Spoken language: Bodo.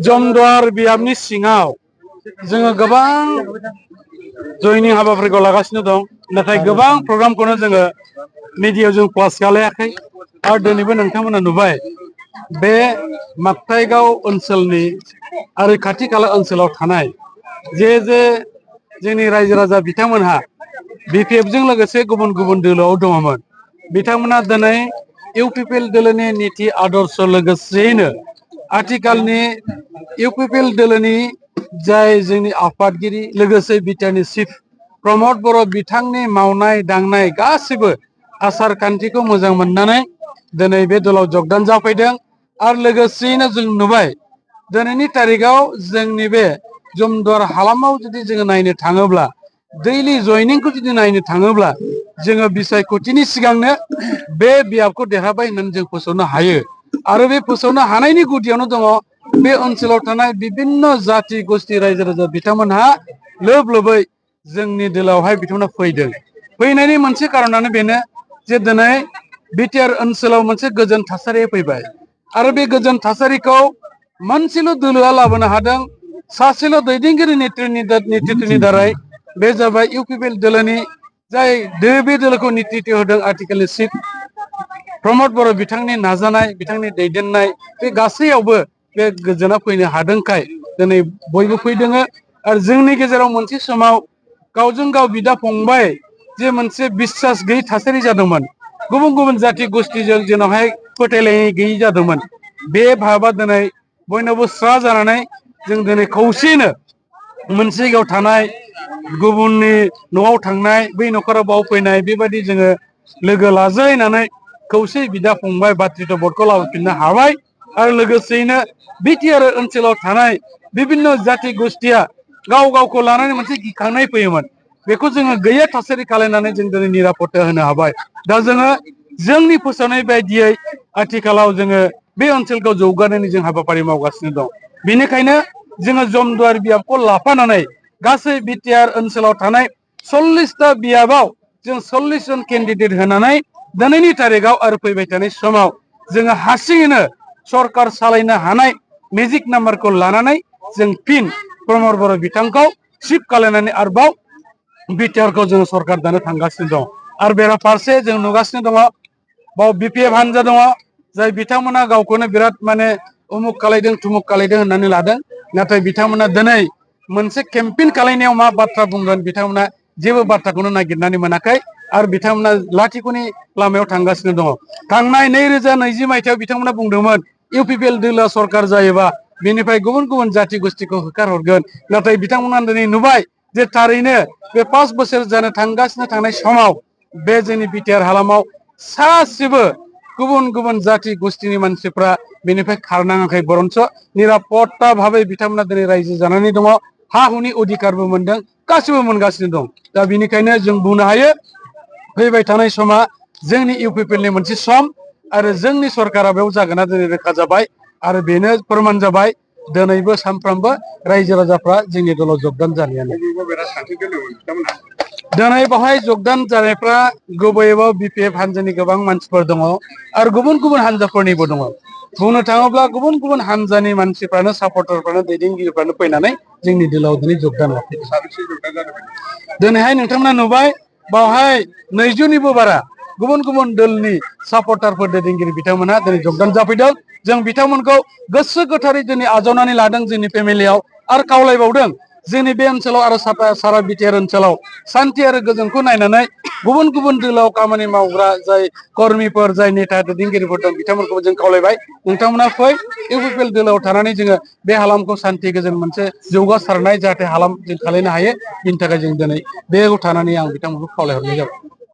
जमदुवार बियाबनि सिङाव जोङो गोबां जयनिं हाबाफारिखौ लागासिनो दं नाथाय गोबां प्रग्रामखौनो जोङो मिडियायाव जों प्लास खालायाखै आरो दिनैबो नोंथांमोना नुबाय बे माक्ताइगाव ओनसोलनि आरो खाथि खाला ओनसोलाव थानाय जे जोंनि रायजो राजा बिथांमोनहा बिपिएफजों लोगोसे गुबुन गुबुन दोलोआव दङमोन बिथांमोना दिनै इउपिपिएल दोलोनि नीति आदर्श लोगोसेयैनो आथिखालनि इउपिपिएल दोलोनि जाय जोंनि आफादगिरि लोगोसे बिटिआरनि चिफ प्रमद बर' बिथांनि मावनाय दांनाय गासिबो आसार खान्थिखौ मोजां मोननानै दिनै बे दलाव जगदान जाफैदों आरो लोगोसेयैनो जों नुबाय दिनैनि तारिखाव जोंनि बे जमदुवार हालामाव जुदि जोङो नायनो थाङोब्ला दैलि जयनिंखौ जुदि नायनो थाङोब्ला जोङो बिसायख'थिनि सिगांनो बे बियाबखौ देरहाबाय होननानै जों फोसावनो हायो आरो बे फोसावनो हानायनि गुदियावनो दङ बे ओनसोलाव थानाय बिभिन्न जाति गोष्ठी रायजो राजा बिथांमोनहा लोब लोबै जोंनि दोलावहाय बिथांमोना फैदों फैनायनि मोनसे कारनानो बेनो जे दिनै बिटिआर ओनसोलाव मोनसे गोजोन थासारिया फैबाय आरो बे गोजोन थासारिखौ मोनसेल' दोलोआ लाबोनो हादों सासेल' दैदेनगिरि नेतृत्वनि दारै बे जाबाय इउपिपिएल दोलोनि जाय बे दोलोखौ नेतृत्व होदों आथिखालनि चिफ प्रमद बर' बिथांनि नाजानाय बिथांनि दैदेननाय बे गासैयावबो बे गोजोना फैनो हादोंखाय दिनै बयबो फैदों आरो जोंनि गेजेराव मोनसे समाव गावजों गाव बिदा फंबाय जे मोनसे बिसास गैयै थासारि जादोंमोन गुबुन गुबुन जाति गोष्ठीजों जेरावहाय फोथायलायनाय गैयै जादोंमोन बे भाबा दिनै बयनावबो स्रा जानानै जों दिनै खौसेयैनो मोनसे जायगायाव थानाय गुबुननि न'आव थांनाय बै न'खराव बाव फैनाय बेबायदि जोङो लोगो लाज्लायनानै खौसे बिदा फंबाय बातृत्व बर्डखौ लाबोफिननो हाबाय आरो लोगोसेयैनो बिटिआर ओनसोलाव थानाय बिभिन्न जाति गोष्ठीया गाव गावखौ लानानै मोनसे गिखांनाय फैयोमोन बेखौ जोङो गैया थासारि खालायनानै जों दिनै निरापत्ता होनो हाबाय दा जोङो जोंनि फोसावनाय बायदियै आथिखालाव जोङो बे ओनसोलखौ जौगानायनि जों हाबाफारि मावगासिनो दं बेनिखायनो जोङो जमदुवार बियाबखौ लाफानानै गासै बिटिआर ओनसोलाव थानाय 40टा बियाबाव जों 40 जन केन्डिडेट होनानै दिनैनि तारिखाव आरो फैबाय थानाय समाव जोङो हारसिङैनो सरकार सालायनो हानाय मेजिक नाम्बारखौ लानानै जों फिन प्रमद बर' बिथांखौ चिफ खालायनानै आरोबाव बिटिआरखौ जोङो सरकार दानो थांगासिनो दं आरो बेराफारसे जों नुगासिनो दङ बाव बिपिएफ हानजा दङ जाय बिथांमोना गावखौनो बिराद माने उमुक खालायदों थुमुक खालायदों होननानै लादों नाथाय बिथांमोना दिनै मोनसे केम्पेइन खालायनायाव मा बाथ्रा बुंगोन बिथांमोना जेबो बाथ्राखौनो नागिरनानै मोनाखै आरो बिथांमोना लाथिख'नि लामायाव थांगासिनो दङ थांनाय 2020 मायथाइयाव बिथांमोना बुंदोंमोन इउपिपिएल दोलोआ सरकार जायोबा बेनिफ्राय गुबुन गुबुन जाति गोष्ठीखौ होखारहरगोन नाथाय बिथांमोना दिनै नुबाय जे थारैनो बे 5 बोसोर जानो थांगासिनो थानाय समाव बे जोंनि बिटिआर हालामाव सासेबो गुबुन गुबुन जाति गोष्ठीनि मानसिफ्रा बेनिफ्राय खारनाङाखै बरन्स निरापत्ता भाबै बिथांमोना दिनै रायजो जानानै दङ हा हुनि अधिकारबो मोनदों गासिबो मोनगासिनो दं दा बेनिखायनो जों बुंनो हायो फैबाय थानाय समा जोंनि इउपिपिएलनि मोनसे सम आरो जोंनि सरकारा बेयाव जागोना दिनै रोखा जाबाय आरो बेनो फोरमान जाबाय दिनैबो सानफ्रामबो रायजो राजाफ्रा जोंनि दलाव जगदान जानायानो दिनै बेवहाय जगदान जानायफ्रा गुबैयै बिपिएफ हानजानि गोबां मानसिफोर दङ आरो गुबुन गुबुन हानजाफोरनिबो दङ बुंनो थाङोब्ला गुबुन गुबुन हानजानि मानसिफ्रानो सापर्टारफ्रानो दैदेनगिरिफ्रानो फैनानै जोंनि दोलाव दिनै जगदान लाफैदों दिनैहाय नोंथांमोना नुबाय बावहाय 200निबो बारा गुबुन गुबुन दोलनि सापर्टारफोर दैदेनगिरि बिथांमोना दिनै जगदान जाफैदों जों बिथांमोनखौ गोसो गोथारै दिनै आजावनानै लादों जोंनि फेमिलियाव आरो खावलायबावदों जोंनि बे ओनसोलाव आरो सारा बिटिआर ओनसोलाव शान्ति आरो गोजोनखौ नायनानै गुबुन गुबुन दोलाव खामानि मावग्रा जाय कर्मीफोर जाय नेता दैदेनगिरिफोर दं बिथांमोनखौबो जों खावलायबाय नोंथांमोना फै इउपिपिएल दोलोआव थानानै जोङो बे हालामखौ शान्ति गोजोन मोनसे जौगासारनाय जाहाथे हालाम जों खालायनो हायो बिनि थाखाय जों दिनै बेयाव थानानै आं बिथांमोनखौ खावलायहरनाय जाबाय।